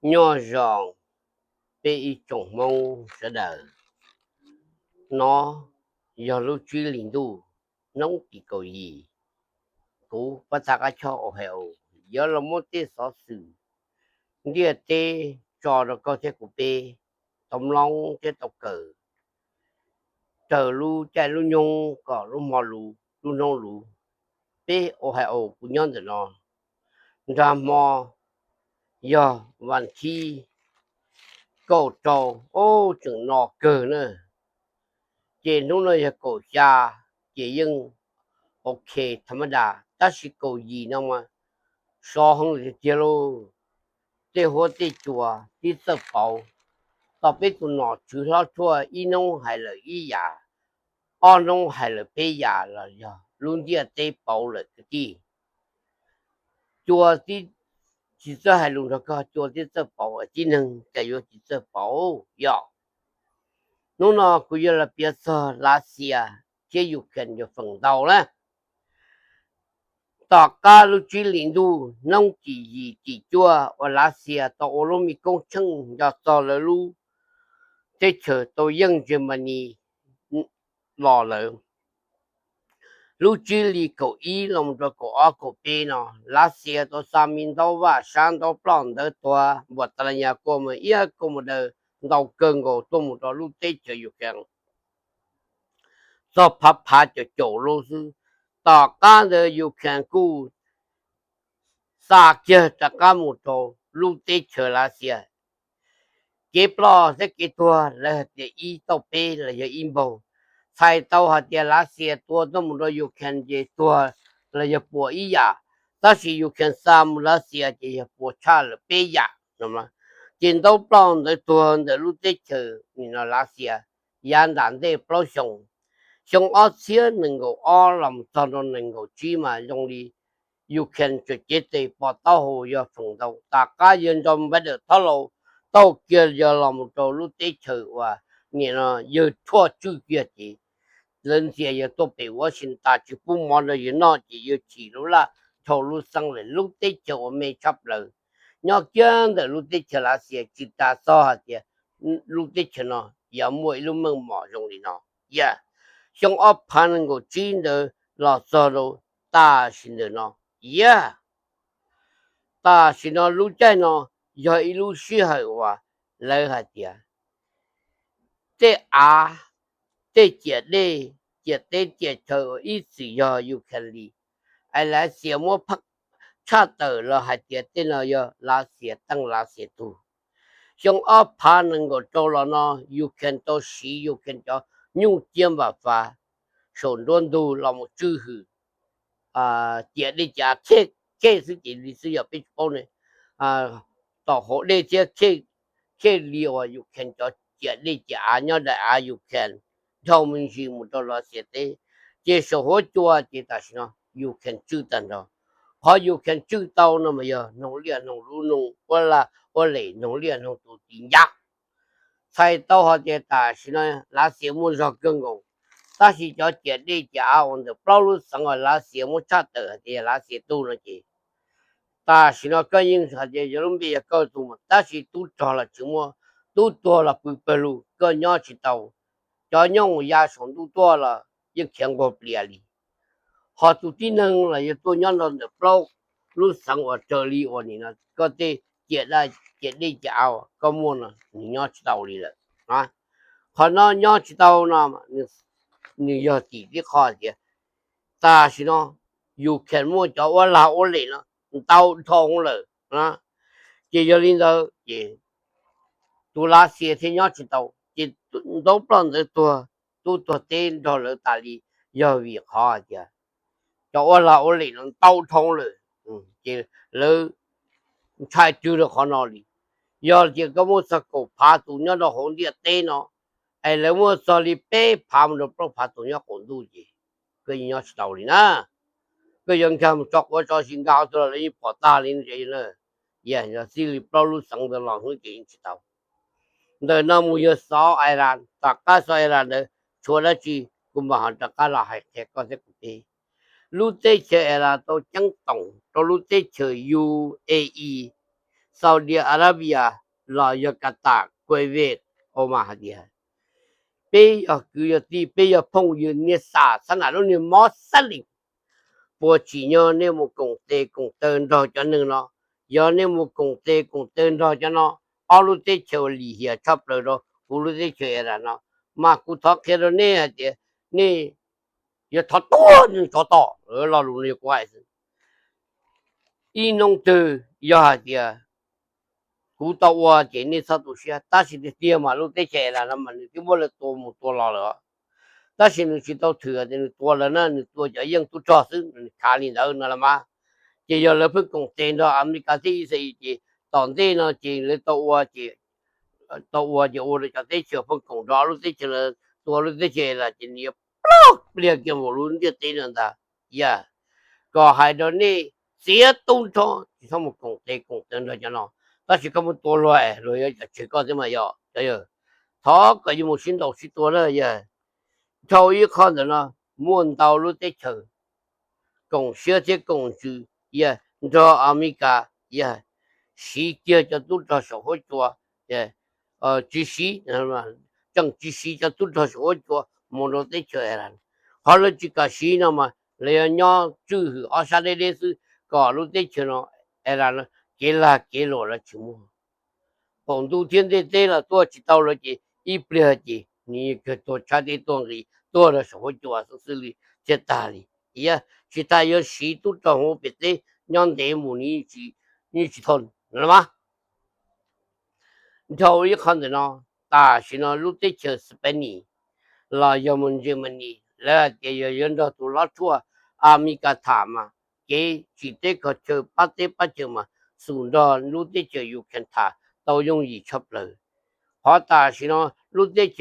Nyob zoo peb ib tsoom Hmoob sawv daws, no yog lub tsib hlis ntuj hnub tim kaum yim, kuv Pab Tag Qab Choj Ohio yuav los muab tej xov xwm ntiaj teb tso rau koj thiab kuv peb tau mloog thiab tau kawm raws lub caij lub nyoog kom lub hmo luv lub hnub luv. Peb Ohio kuv nyob ntawm no, nrag hmo yog vas thib kaum rau, o, tseem no kawg na. Ces hnub no yog kaum xya, ces yeej ok tha ma das, tab sis kaum yim no mas sov heev tiag tiag lauj. Tej huab tej cua tib txawj pauv, tau peb tus nom tswv hlob tshuaj ib hnub hais lawm ib yam, ob hnub hais lawm peb yam los yog lub ntiaj teb pauv lawm kwv tij. Cua tib, tsis txawj hais lus nrog koj, cua tib txawj pauv, tib neeg cas yuav tsis txawj pauv yom. Hnub no kuv yuav los piav txog Lav Xias thiab Ukraine yuav feem ntau na. Tom qab lub tsib hlis ntuj hnub tim yim tim cuaj uas Lav Xias tau ua lub me koob tsheej nco txog lawv lub teb chaws tau yeej Germany los lawm, lub tsib hlis kaum ib los mus rau kaum ob kaum peb no, Lav Xias tau xa me ntaub vaj sab ntaub ploj ntawv tuag npuas tas las nyas kua mus iab kua mus daws ntau kawg nkaus tuaj mus rau lub teb chaws Ukraine txog phav phav caum caum lub xwb. Tom qab ntawd Ukraine kuj xa kiag rov qab mus rau lub teb chaws Lav Xias. Kev ploj thiab kev tuag lawv hais tias ib tauj peb los yog ib npaug. Txhais tau hais tias Lav Xias tua tuaj mus rau Ukraine ces tuag los yog puas ib yam, tab sis Ukraine xa mus Lav Xias ces yog puas tshaj lawm peb yam no. Ces ntaub ploj ntawv tuag ntawm lub teb chaws nim no Lav Xias yav nram ntej plaub xyoo, xyoo ob txhiab nees nkaum ob los mus txog rau nees nkaum tsib mas zoo li Ukraine tseem cev tes pov taub hau yog feem ntau. Tom qab yawg Joe Biden thaub laus taug kiag yawg los mus rau lub teb chaws uas nim no yawg tshuaj tswj kiag ces lawv ntxias yawg tuaj pem Washington tsis pub mov rau yawg noj ces yawg chim lub laj dhau lub xeeb lawm. Lub teb chaws uas me tshaj plaws nyob kiag ntawm lub teb chaws Lav Xias tsis tas txog hais tias lub teb chaws no yuav muaj ib lub meej mom zoo li no. Yog xyoo ob phav nees nkaum tsib ntawd los txog rau tam sim ntawm no, yog tam sim no lub caij no yog ib lub sij hawm uas lawv hais tias tej av, tej ciam dej, ciam teb ciam chaw uas ib txwm yog Ukraine li, es Lav Xias muab tshaj tawm los hais tias tej no yog Lav Xias teej Lav Xias tug. Xyoo ob phav nees nkaum rau los no Ukraine tau siv Ukraine cov nyuj ciab npam fas saum nruab ntug los mus tswj hwm ciam dej ciam av khej xwb ces li xwb yog peb tsis paub ne. Tom hauv dej thiab khej li uas Ukraine cov ciam dej ciam av nyob daim av Ukraine dhau me ntsis mus rau Lav Xias teb, ces saum huab cua ces tam sim no Ukraine tswj tag nrho. Qhov Ukraine tswj tau no mas yog noog liaj noog luv, noog ua lag ua lem, noog liaj noog tus tis ncaj. Txhais tau hais tias tam sim no Lav Xias muaj zog kawg nkaus, tab sis cov ciam dej ciam av uas ntawm plaub lub xeev uas Lav Xias muab tshaj tawm hais tias Lav Xias tug no ces tam sim no koj yeej hais tias yog lub npe yog koj tug mas tab sis tub rog los tsis muaj, tub tuag los pw pawg lug, koj nyob tsis tau. Cov nyooj ya saum ntuj tuaj los yeej khiav nquag plias li. Ho tus tib neeg los yog tuaj nyob rau ntawm plaub lub xeev uas raws li uas nim no koj tej ciam daj ciam dej ciam av koj muaj no nws nyob tsis tau li lawm. Qhov no nyob tsis tau no nws yog tim tib qho tias tam sim no Ukraine muaj cov ua lag ua lem no ntau dhau lawm. Ces yog li ntawd ces tus Lav Xias thiaj nyob tsis tau, ces ntaub ploj ntawv tuag, tub tuag teb nrog lawv tas li, yog vim qhov hais tias cov ua lag ua lem no ntau dhau lawm, ces lawv ntshai twg rau qhov no li. Yog tias koj muaj txog kaum phav tus nyob rau hauv ntiaj teb no, es lawv muaj txog li peb phav mus rau plaub phav tus nyob qaum ntuj ces koj yeej nyob tsis tau li na. Koj yuav nkag mus tso quav tso zis nkag qhov twg los lawv yeej pom tag li no. Yog txij li plaub lub xeev ntawd los hnub ces yeej tsis tau. Ntawm no mus yog xov Iran, tom qab xov Iran ntawd tshuav dab tsi kuv mam ho rov qab los hais qhia koj thiab kuv peb. Lub teb chaws Iran tau ceeb toom rau lub teb chaws U A E Saudi Arabia los yog Qatar, Kuwait, Oman hais tias peb yog kwv yog tij, peb yog phooj ywg, niag xam xab nam lub niag mob xab lees, puas tsim nyog nej mus koom tes koom taw nrog cov neeg no? Yog nej mus koom tes koom taw nrog cov no, ob lub teb chaws lim hiam tshaj plaws rau kuv lub teb chaws Iran no, mas kuv thov qhia rau nej hais tias nej yuav thov tuag nej tsov tom. Lo lus no yog kuv hais xwb. Ib hnub twg yog hais tias kuv tau ua ces nej txhob tu siab, tab sis tiag tiag mas lub teb chaws Iran no mas nws twb muab lawv tua mus tua los lawm. Tab sis nws tsis tau thwm tias nws tua lawv na, nws tua cov yeej tub rog xwb, nws khav li ntawd no los mas. Ces yog lawv pheej koom tes nrog Amelikas thiab Israel ces tom ntej no ces lawv tau ua ces, tau ua ces ua rau cov teb chaws pheej koom nrog lub teb chaws, tua lub teb chaws Iran ces nws yuav ploj pliag kiag mus lub ntiaj teb no ntag. Yog kom hais rau nej txiav tub nrho tsis txhob mus koom tes koom taw nrog cov no, tab sis koj muab tua luag es luag yuav tseg koj thiab mas yog cov yawg. Thov kom yuav mus sib ntaus sib tua na yog. Dhau ib qho ntawm no muaj ntau lub teb chaws koom siab thiab koom ntsws, yog nrog Amelikas, yog siv kiag cov tub rog saum huab cua, tsis siv, tseem tsis siv cov tub rog saum huab cua mus rau teb chaws Iran. Qhov lawv tsis kam siv no mas lawv yuav nyob tswj hwm ob sab deb deb xwb kom lub teb chaws no, Iran no, kev lag kev luam lawv tsis muaj. Qaum ntuj thiab ntiaj teb los tuaj tsis tau lawm ces ib pliag ces nws kawg tuag tshaib teb tuag nqis tuag rau saum huab cua xwb xwb li thiaj tag li. Tsis tas yuav siv tub rog hauv pem teb nyob ntev mus nws yeej tsis thau no mas. Dhau ib qho ntawm no, tam sim no lub teb chaws Spain los yog mus Germany lawv hais tias yog yuav nrog tus hlob tshuaj Amelikas tham mas kev tsim teb kho chaw pab teb pab chaw mas xum nrog lub teb chaws Ukraine tham tau yooj yim tshaj plaws. Qhov tam sim no lub teb